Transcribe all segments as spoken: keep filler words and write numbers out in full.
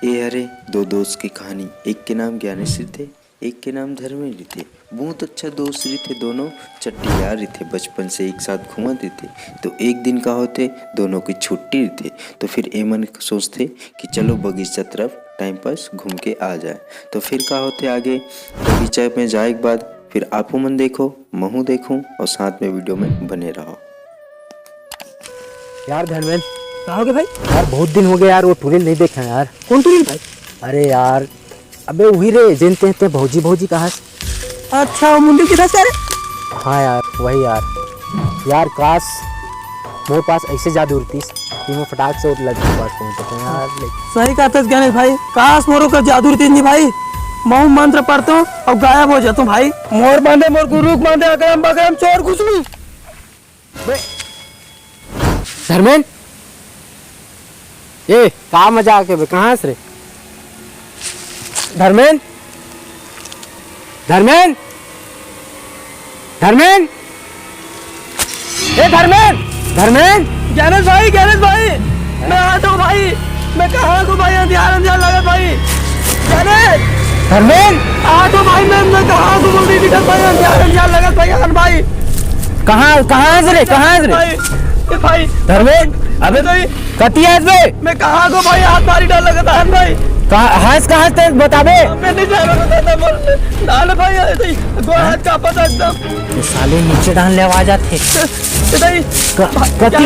ए हरे दो दोस्त के कहानी। एक के नाम ज्ञानेश रहिथे, एक के नाम धर्मेश रहिथे। बहुत अच्छा दोस्त रहिथे, दोनों चट्टीयार रहिथे, बचपन से एक साथ घूमत रहिथे। तो एक दिन का होथे, दोनों की छुट्टी रहिथे, तो फिर एमन सोचथे कि चलो बगीचा तरफ टाइम पास घूम के आ जाए। तो फिर का होथे आगे, बगीचा में जाए के बाद फिर आपो मन देखो, महू देखूं और साथ में वीडियो में बने रहो। यार धर्मेंद्र, का हो गया भाई? यार बहुत दिन हो गया यार, वो टूरी नहीं देखा यार। कौन टूरी भाई? अरे यार, अबे वही रे, जेन ते, ते भौजी भौजी कहा। अच्छा, वो मुंडी किधर से रे? हाँ यार, वही यार। यार काश मोर पास ऐसे जादू रहतीस कि मैं फटाक से लड़की के पास पहुंच जाता यार। सही कहते ज्ञानेश भाई, काश मोरो का जादू रहतीस नहीं भाई, महू मंत्र पढ़ता हूँ और गायब हो जाता हूँ भाई। मोर बांधे, मोर गुरु के बांधे, अकरम बकरम चोर कुछ नहीं। बे, धर्मेन, ए, का मजाक है बे? कहाँ से रे? धर्मेन, धर्मेन, धर्मेन, ए धर्मेन, धर्मेन। ज्ञानेश भाई, ज्ञानेश भाई, मैं आ जाऊँ भाई, मैं कहाँ को भाई, अंधियार अंधियार लगत भाई। ज्ञानेश, धर्मेन। आ जाऊँ भाई, मैं, मैं कहाँ को बोल रही दिक्कत भाई, अंधियार अंधियार लगत भाई, आन भाई। कहाँ, कहाँ से रे, कहाँ से रे? भाई, ए भाई। धर्मेन, अबे भाई। कति आस बे? मैं कहाँ को भाई, हाथ भारी डर लगत है, आन भाई। कहाँ, हंस कहाँ से बताबे? मैं नहीं जा रहा था, मैं बोल, डाल भाई, ऐसे ही, गोड़ हाथ कांपत है एकदम। ये साले नीचे डाल ले, आवाज आते। ए भाई। क-, कति?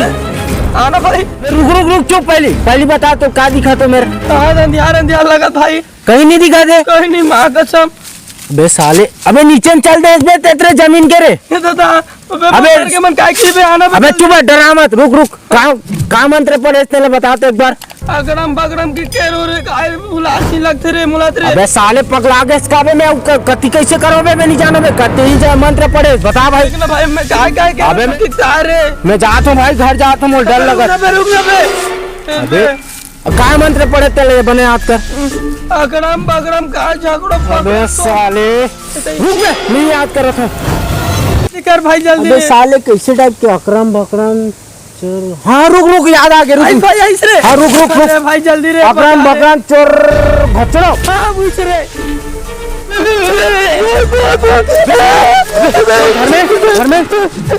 आना भाई। रुक, रुक, रुक, चुप पहली, पहली बता तो का दिखा तो मेरा? कहाँ अंधियार, अंधियार लगत भाई। कहीं नहीं दिखा दे। कहीं नहीं, माँ कसम। अबे साले, अबे नीचे में चल दे, इसमें तेतरे जमीन के रे। ए दादा, अबे अबे पकड़ के मन काय की बे आना बे अबे जल्दी। चुप है, डरा मत, रुक, रुक। का, का मंत्र पढ़े तेला बता तो एक बार। अगरम बगरम की केरो रे, काय बुलासी लगते रे, मुलात रे। अबे साले पगला गए इसका बे, मैं क-, कति कैसे करो बे, मैं नहीं जानो बे, कति ही जा मंत्र पढ़े, बता भाई। लेकिन भाई मैं काय, काय, काय अबे मैं कितना रे? मैं जात हूँ भाई, घर जात हूँ, मोर डर रुक लगा। ना बे, रुक ना बे। अबे। अब का मंत्र पढ़े तेले बने हाथ कर। अकरम बकरम का झगड़ो अबे पकड़ो। साले। रुक बे, नहीं याद कर रहा था। कर भाई जल्दी अबे रे। साले कैसे टाइप के अकरम बकरम चोर। हाँ, रुक, रुक, याद आ गया, रुक। आई भाई, आई रे। हाँ, रुक, रुक, रुक। अरे भाई, जल्दी रे, अकरम पकड़ ले। बकरम चोर घचड़ो। हाँ, पूछ रे। धर्मेश, धर्मेश,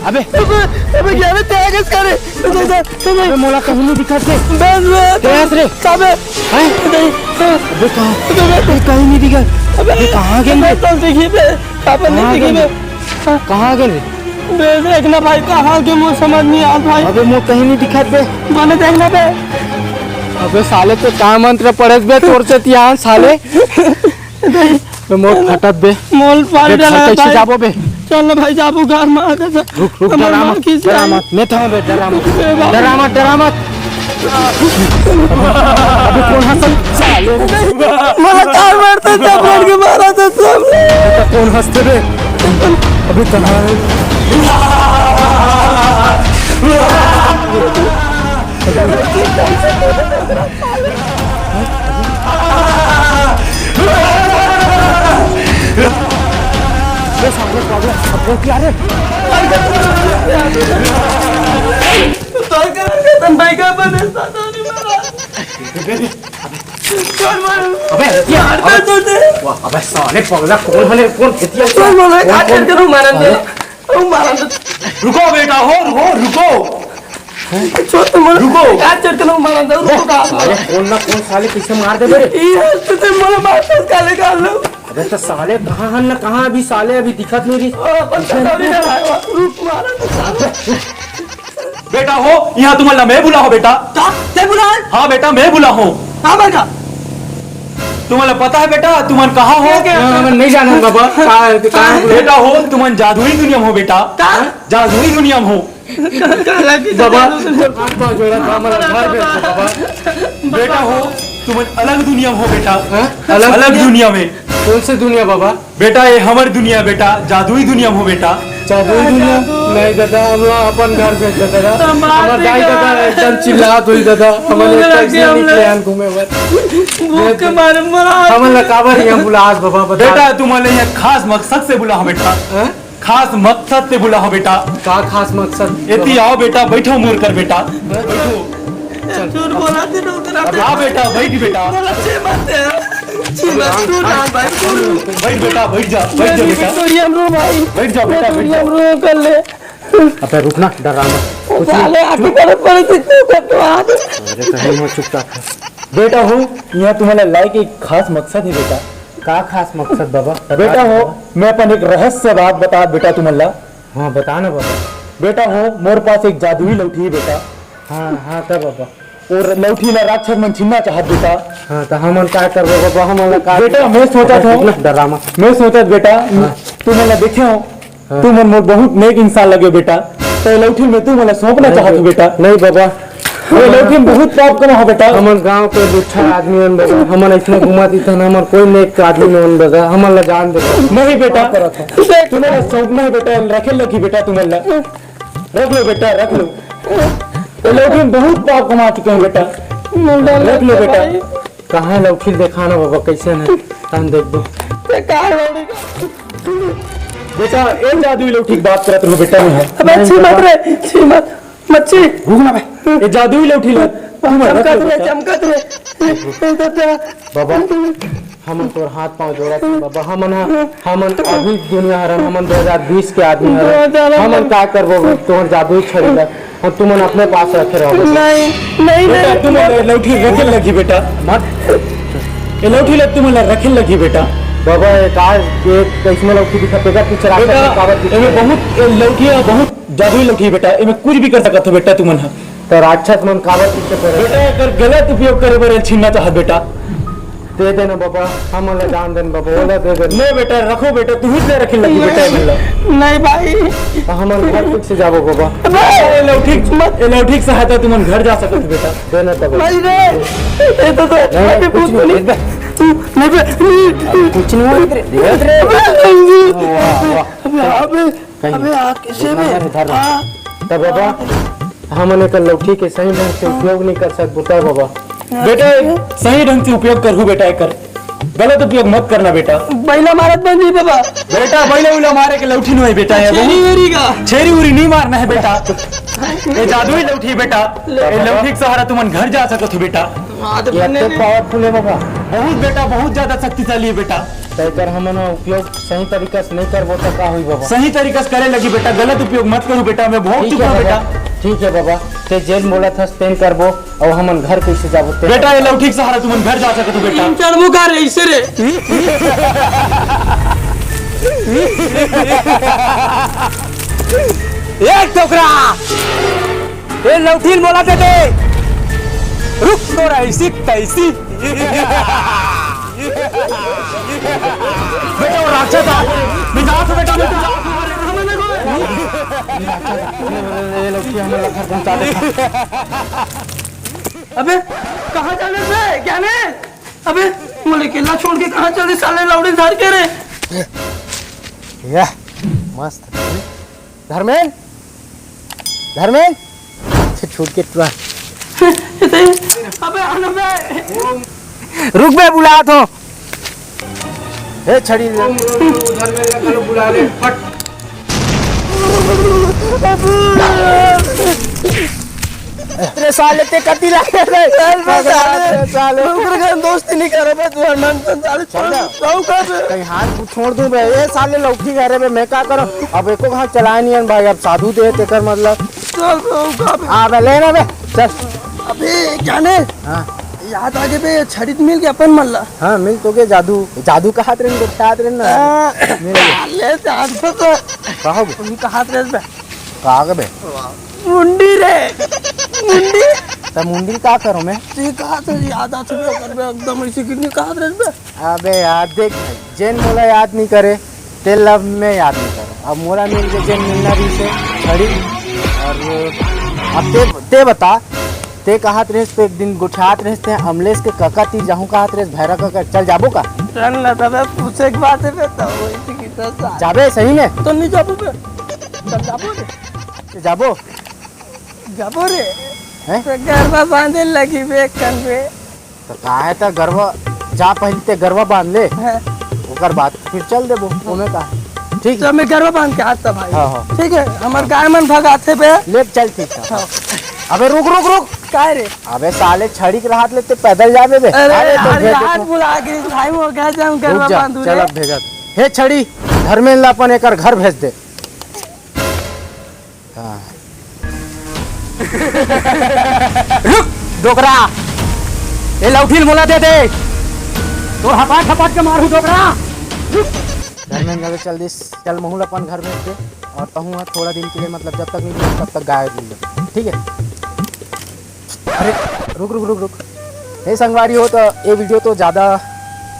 अबे। अबे, क्या रे, तेरा किस करे? अबे, मोला कहीं नहीं दिखत हे। बस, बस। तेरा रे। अबे। हैं? नहीं। अबे, कहाँ? अबे, कहीं नहीं दिखा। अबे, अबे, कहाँ गए बे? बस, बस, देखिए बे। अपन नहीं कहाँ दिखी गए? बे। कहाँ गए रे? बे, देखना भाई, कहाँ के मोर समझ नहीं आत भाई। अबे, मोर कहीं नहीं दिखत बे। माने देखना बे। अबे, साले तो का मंत्र पढ़त बे, तोर से तियान साले। नहीं। बे, मोर फटत बे। मोल पार बे, डाला घर कैसे भाई। जाबो बे? चल ना भाई, जाबो घर में आके जा। रुक, रुक, हमार डरा माँ मत, खींच डरा आई। मत। मैं था बे, डरा मत। बे, बाबू। डरा मत, डरा मत। अबे कौन हंस साले? मला काय मारता जबरन के मारा था सब। बेटा कौन हंसते बे? अबे कहाँ है? अबे साले पागल, अब क्या रे? तो कर के तन भाई का बने साथ नहीं मारा। अबे, अबे, अबे, अबे, अबे, साले पगला कौन हले, कौन खेतिया कौन, कौन, कौन, कौन, कौन, कौन, कौन, रुको बेटा हो, रुको, रुको। छोड़ तुम रुको। का चढ़ के मारा था, रुको का। साले कौन ना कौन साले कैसे मार दे बे। ये हंसते थे, मोला मारता काले काल। अबे तो साले कहाँ हन ना कहाँ, अभी साले अभी दिखत नहीं रही। ओ, पत्थर दौड़ी ना भाई, रुक मारा तो साले। बेटा हो, यहाँ तुमन ला मैं बुला हो बेटा। का? ते बुला? हाँ बेटा, मैं बुला हो। हाँ बेटा। तुम्हारा पता है बेटा, तुमन कहाँ हो? हाँ, मैं नहीं जाना बाबा। कहाँ है? कहाँ है? बेटा हो, तुमन जादुई दुनिया में हो बेटा। का? जादुई दुनिया में हो। बाबा, हाथ पाँव जोड़ा था, हमारा घर भेज दो बाबा। बेटा हो, तुमन अलग दुनिया में हो बेटा। हाँ? अलग अलग दुनिया? दुनिया में। कौन से दुनिया बाबा? बेटा, ये हमर दुनिया बेटा, जादुई दुनिया हो बेटा। जादुई दुनिया? नहीं दादा, हम लोग अपन घर भेज दे दादा। हमार हमार दाई दादा दादा एकदम चिल्लात होई दादा, हमन एक पैसे नहीं निकले हन घूमे बर। भूख के मारे मरा। हमन ला काबर यहाँ बुलास बाबा, बता। बेटा, तुम्हारे यहाँ खास मकसद से बुला हो बेटा। हैं? खास मकसद से बुला हो बेटा। का खास मकसद? एती आओ बेटा, बैठो मोर कर बेटा। बैठो। झूठ बोला थे, डॉक्टर। हाँ बेटा, बैठ बेटा। बोला, अच्छी बात है। अच्छी बात, तू ना भाई, तू। बैठ बेटा, बैठ जा, बैठ जा बेटा। थोड़ी हम रो भाई। बैठ जा बेटा, बैठ जा। हम रो कर ले। अबे रुक ना, डरा मत। कुछ नहीं। साले आके गलत परिस्थिति में कर दो आज। अरे कहीं हो चुपचाप। बेटा हो, यहाँ तुम्हारा लाइक एक खास मकसद है बेटा। का खास मकसद बाबा? बेटा हो, मैं अपन एक रहस्य बात बता बेटा तुमन ला। हाँ, बता ना बाबा। बेटा हो, मोर पास एक जादुई लौठी है बेटा। हाँ, हाँ, तब बाबा। और लौठी ला राक्षस मन छीनना चाहत बेटा। हाँ, तो हमन का करबो बाबा, हमन ला का बेटा, मैं सोचत हूँ, ना, डरा मत। मैं सोचत बेटा, हाँ। तुमन ला देखे हो, हाँ। तुमन मोर बहुत नेक इंसान लगे बेटा, तो लौठी में तुमन ला सौंपना नहीं चाहत हूँ बे-, बेटा। नहीं बाबा। ये लौठी में बहुत पाप कमा हो बेटा। हमन गांव के लुच्छा आदमी हन बाबा, हमन ऐसने घुमा दिथन, हमन कोई नेक आदमी नहीं हन बाबा, हमन ला जान दे। नहीं बेटा, तुमन ला सौंपना है बेटा, रखे लगी बेटा तुमन ला। रख लो बेटा, रख लो। ये लौठी में बहुत पाप कमा चुके हैं बेटा। रख लो बेटा। कहाँ लौठी देखा ना बाबा, कैसे नहीं? हम देख दो। बेटा, ए जादुई लौठी की बात करत रहो बेटा, मैं है। अबे अच्छी बात रे, अच्छी बात। मच्छी। रुक ना बे। ये जादुई लौठी ला। चमकत रे, चमकत रे। बाबा, हमन तोर हाथ पांव जोड़त हन बाबा, हमन ह, हमन अभी दुनिया हरन, हमन दो हज़ार बीस के आदमी हरन, दो हज़ार हमन का करबो तोर जादुई छड़ी ला, हम तुमन अपने पास रखे रहो। नहीं, नहीं, बेटा, नहीं। तुमन लौठी रखे लगी बेटा, मत, ये लौठी ला तुमन ला रखे लगी बेटा। बाबा, ये का, ये कैसनो लौठी दिखा, तेकर पीछे राक्षस बेटा, काबर पीछे? एमे बहुत, ये लौठी है, बहुत जादुई लौठी है बेटा, एमे कुछ भी कर सकत हो बेटा तुमन ह। तो राक्षस मन काबर पीछे पड़े? बेटा, एकर गलत उपयोग करे बर छीनना चाहत बेटा। दे देना बाबा, हमन ला जान देन बाबा, ओला दे देन। नहीं बेटा, रखो बेटा, तू ही ले रखे लगी बेटा, एमन ला। नहीं भाई। तो हमन घर ठीक से जाबो बाबा। नहीं। ए लौठी, मत। ए लौठी के सहायता तुमन घर जा सकत हो बेटा। देना तो बाबा। नहीं रे, ये तो, तो नहीं, नहीं, कुछ नहीं, नहीं। तू, नहीं बे, कुछ नहीं हुआ रे, देख रे। वाह, वाह। अबे, अबे, कहीं अबे, आ, कैसे बे? इधर, इधर। हाँ। तब बाबा, हमन एकर लौठी के सही ढंग से उपयोग नहीं कर सकबो, तब बाबा। बेटा, सही ढंग से उपयोग करहू बेटा एकर। गलत उपयोग मत करना बेटा। बइला मारत बन जी बाबा। बेटा, बइला उला मारे के लौठी नहीं बेटा, ये छेरी बहुत उरी का। छेरी उरी नहीं मारना है बेटा। ये जादुई लौठी बेटा। ये लौठी के सहारा तुमन घर जा सकत हो बेटा। हाँ, तो ये बनने तो दे। Powerful है बाबा। बहुत बेटा, बहुत ज्यादा शक्तिशाली है बेटा। तो एकर हमन उपयोग सही तरीका से नहीं करबो तो का होई बाबा? सही तरीका से करे लगी बेटा, गलत उपयोग मत करू बेटा, मैं भोग ठीक चुका है हूँ बेटा। बाबा, ठीक है बाबा, ते जेन बोलत हस तेन करबो, और हमन घर कैसे जाबो ते बेटा, ये लौठी के सहारा तुमन घर जा सकत हो बेटा। तीन चार मुका रे, इसे रे। एक टोकरा। ए लौठीन बोला दे दे। रुक तो रईसी तईसी। बेटा, वो राक्षस आ। मैं जात हूँ बेटा, मैं तो जात हूँ। ये लौठी हमें घर पहुंचा दे। अबे, कहाँ जाने से? क्या ने? अबे, मोले अकेला छोड़ के कहाँ चले साले लौड़ी झाड़ के रे? या, मस्त। धर्मेन, धर्मेन, छूट के टुरा। अबे आना बे। रुक बे, बुलात हो। हे छड़ी। धर्मेन का कल बुला ले, फट। तेरे साले ते कति लागे रे? साले, साले। ओकरे घर दोस्ती नहीं करे बे, तू हनुमान साले। चल ना। कहीं हाथ छोड़ दूं बे, ए साले लौठी करे बे, मैं का करूं? अब एको हाथ चलाए नहीं है भाई, अब साधु दे तेकर मतलब। चल, चल, चल। आ बे, ले ना बे, चल। अबे, क्या ने? हाँ। याद आ गए बे, छड़ी तो मिल गया अपन मन ला। हाँ, मिल तो गए जादू। जादू का हाथ रहने, गोठा हाथ रहने ना। हाँ। मिल गया। ले, जादू तो। कहो बे। उन्हीं का हाथ रहने बे। कहा के बे? मुंडी रे, मुंडी। त मुंडी का करो मैं? तू कहा तो याद आ चुका कर बे, एकदम ऐसे कितनी कहा रहने बे? अबे यार, देख भाई, जेन मोला याद नहीं करे, ते लब में याद नहीं करो। अब मोला मिल के जेन मिलना रहिसे छड़ी। और अब ते, ते बता, ते कहत रहिस, ते एक दिन गोठियात रहिस, ते अमलेश के कका ती जाहूं कहत रहिस, भैरा कका, चल जाबो का? चल ना, तबे पूछे के बात है बे, तो वही से कितना सा- जाबे सही में? तो नहीं जाबो बे, चल जाबो रे। ते जाबो? जाबो रे। हैं? तो गरबा बांधे लगी बे, कल बे। तो काहे त गरबा, जा पहले ते गरबा बांध ले, हाँ। ओकर बाद फिर चल देबो, ओमे का। ठीक तो है। मैं गरबा बांध के आता भाई। हाँ, हाँ। ठीक है, हमार गाय मन भगाथे बे। ले चल, ठीक है। हाँ। अबे रुक, रुक, रुक। काय रे? अबे साले, छड़ी के रहत ले ते पैदल जाबे बे। अरे अरे तो यार, भेज दे यार तू। बुला के भाई, वो कह जाऊं घर रुक में जा, बांधू चल रे। अब भेजत। हे छड़ी, धर्मेंद्र ला अपन एकर घर भेज दे। हाँ। रुक डोकरा, ए लौठी ल मोला दे दे। तोर हपाट हपाट के मारहूं डोकरा। रुक। धर्मेंद्र घर चल दिस, चल महूं ल अपन घर भेज दे। और तहूं ह थोड़ा दिन के लिए, मतलब जब तक नहीं भेज तब तक गायब नहीं, ठीक है? अरे रुक रुक रुक रुक। हे संगवारी हो, तो ये वीडियो तो ज़्यादा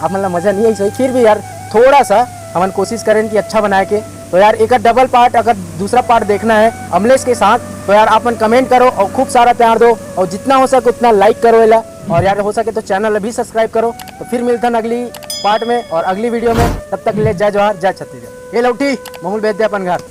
आप मन ला मज़ा नहीं आई सही, फिर भी यार थोड़ा सा हमन कोशिश करें कि अच्छा बनाए के। तो यार एक डबल पार्ट, अगर दूसरा पार्ट देखना है अमलेश के साथ, तो यार आप मन कमेंट करो और खूब सारा प्यार दो और जितना हो सके उतना लाइक करो एला। और यार हो सके तो चैनल अभी सब्सक्राइब करो। तो फिर मिलथन अगली पार्ट में और अगली वीडियो में, तब तक के लिए जय जोहार, जय छत्तीसगढ़। ये लौठी, महूं ल भेज दे अपन घर।